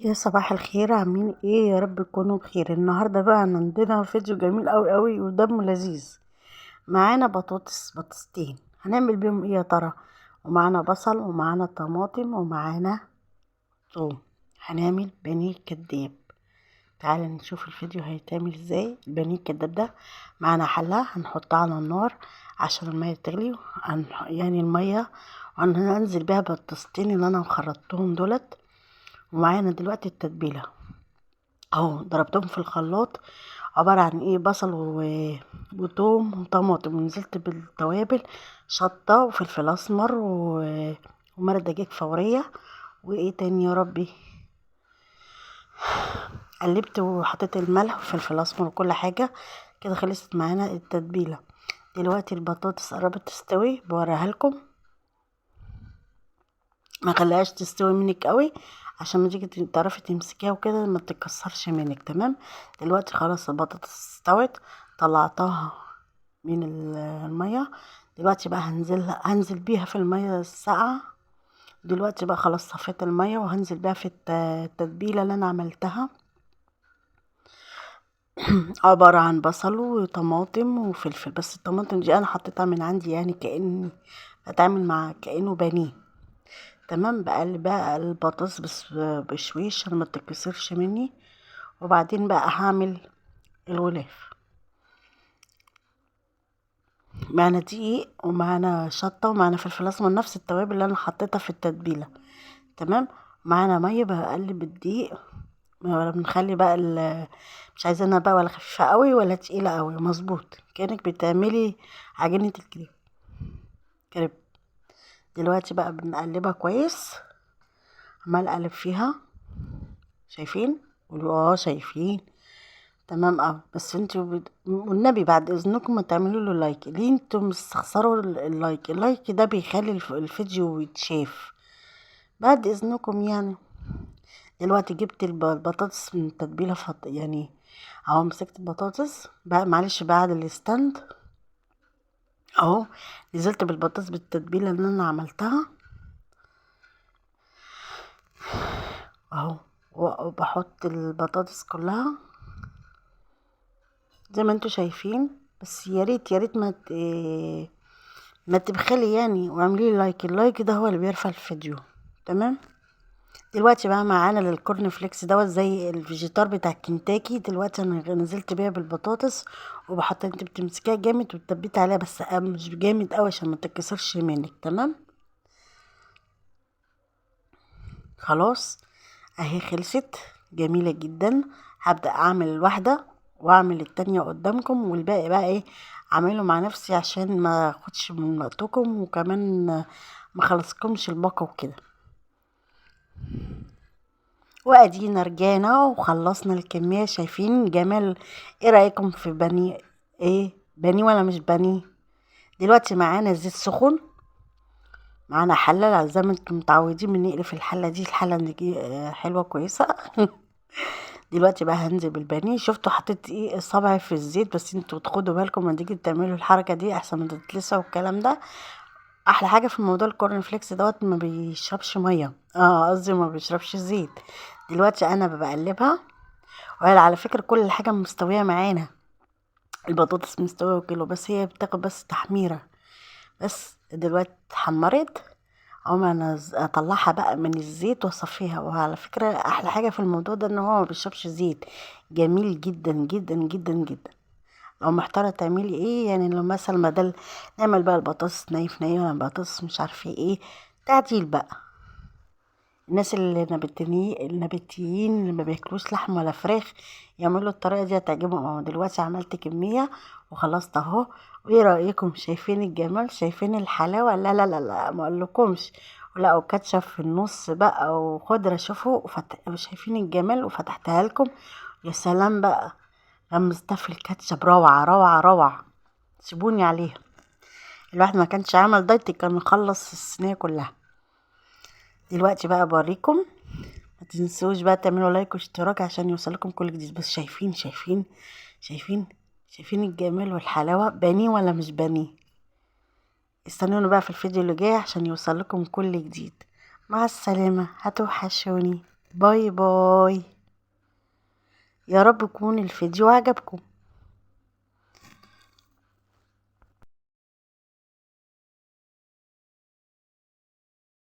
يا صباح الخير، عاملين ايه؟ يا رب تكونوا بخير. النهارده بقى عندنا فيديو جميل قوي قوي ودمه لذيذ. معانا بطاطس، بطاطستين هنعمل بيهم ايه يا ترى؟ ومعانا بصل ومعانا طماطم ومعانا ثوم. هنعمل بانيه كداب. تعالى نشوف الفيديو هيتعمل ازاي. البانيه الكداب ده معانا حله هنحطها على النار عشان المية تغلي، يعني المية وهننزل بيها بطاطستين اللي انا مخرطتهم دولت. ومعانا دلوقتي التتبيله اهو، ضربتهم في الخلاط، عبارة عن ايه؟ بصل وتوم وطماطم، ونزلت بالتوابل شطه وفلفل اسمر ومرق دجاج فورية، وايه تاني يا ربي؟ قلبت وحطيت الملح وفلفل اسمر وكل حاجة كده. خلصت معانا التتبيله. دلوقتي البطاطس قربت تستوي، بوريها لكم. ما خليهاش تستوي منك قوي عشان ما تيجي تعرفي تمسكيها وكده ما تتكسرش منك. تمام، دلوقتي خلاص البطاطس استوت، طلعتها من المية. دلوقتي بقى هنزل بيها في المية الساقعه. دلوقتي بقى خلاص صفيت المية وهنزل بيها في التتبيله اللي انا عملتها، عبارة عن بصل وطماطم وفلفل. بس الطماطم دي انا حطيتها من عندي، يعني كاني بتعامل مع كانه بانيه. تمام، بقلب بقى البطاطس بس بشويش عشان ما تتكسرش مني. وبعدين بقى هعمل الغلاف. معانا دقيق ومعانا شطه ومعانا فلفل اسمر، نفس التوابل اللي انا حطيتها في التتبيله. تمام، معانا مية، بقلب الدقيق، ولا بنخلي بقى مش عايزينها بقى ولا خفيفة قوي ولا تقيلة قوي، مظبوط كانك بتعملي عجينه الكريب كريب. دلوقتي بقى بنقلبها كويس، عمال اقلب فيها. شايفين؟ قولوا اه شايفين. تمام اه. بس انتوا والنبي بعد اذنكم ما تعملوا له like. ليه انتوا مستخسروا ال like؟ ال like ده بيخلي الفيديو يتشاف، بعد اذنكم يعني. دلوقتي جبت البطاطس من التتبيله، يعني اهو مسكت البطاطس بقى، معلش بعد ال stand اهو، نزلت بالبطاطس بالتتبيله اللي انا عملتها اهو، وبحط البطاطس كلها زي ما انتوا شايفين. بس يا ريت يا ريت ما تبخلي يعني، واعملي لي like. ال like ده هو اللي بيرفع الفيديو. تمام، دلوقتي بقى معانا لل corn flakes دوت زي الفيجيتار بتاع كنتاكي. دلوقتي انا نزلت بيها بالبطاطس وبحط، انت بتمسكيها جامد وتثبتي عليها، بس مش جامد قوي عشان ما تتكسرش منك. تمام، خلاص اهي خلصت، جميلة جدا. هبدأ اعمل الواحدة واعمل التانية قدامكم، والباقي بقى ايه اعمله مع نفسي عشان ما اخدش من وقتكم، وكمان ما خلصكمش الباقة وكده. وادينا رجعنا وخلصنا الكمية. شايفين جمال؟ ايه رأيكم في بانيه؟ ايه بانيه ولا مش بانيه؟ دلوقتي معانا زيت سخن، معانا حلة زي ما انتم متعودين بنقلي في الحلة دي، الحلة دي حلوة كويسة. دلوقتي بقى هنزل بالبانيه. شفتوا حطيت ايه صبعي في الزيت، بس انتوا تاخدوا بالكم لما تيجي تعملوا الحركة دي احسن ما تتلسعوا والكلام ده. احلى حاجة في موضوع ال corn flakes دوت ما بيشربش مية، قصدي ما بيشربش زيت. دلوقتي انا بقلبها، وعلى فكرة كل حاجة مستوية معانا، البطاطس مستوية وكله، بس هي بتاخد بس تحميره بس. دلوقتي اتحمرت، اقوم انا اطلعها بقى من الزيت واصفيها. وعلى فكرة احلى حاجة في الموضوع ده ان هو ما بيشربش زيت، جميل جدا جدا جدا جدا. لو محتارة تعملي ايه، يعني لو مثلا بدل نعمل بقى البطاطس ني في ني ولا البطاطس مش عارفه ايه، تعديل بقى. الناس اللي النباتيين اللي ما بياكلوش لحم ولا فراخ يعملوا الطريقة دي هتعجبهم. اهو دلوقتي عملت كمية وخلصت اهو. وايه رايكم؟ شايفين الجمال؟ شايفين الحلاوة؟ لا لا لا لا ما اقولكمش. ولا وكاتشب في النص بقى وخضره، شوفوا شايفين الجمال؟ وفتحتها لكم. يا سلام بقى، غمستها في الكاتشب، روعه روعه روعه. سيبوني عليها، الواحد ما كانش عمل دايت كان مخلص الصينية كلها. دلوقتي بقى بوريكم، ما تنسوش بقى تعملوا like واشتراك عشان يوصلكم كل جديد. بس شايفين شايفين شايفين شايفين الجمال والحلاوه؟ بانيه ولا مش بانيه؟ استنونا بقى في الفيديو اللي جاي عشان يوصلكم كل جديد. مع السلامة، هتوحشوني. bye bye. يا رب يكون الفيديو عجبكم.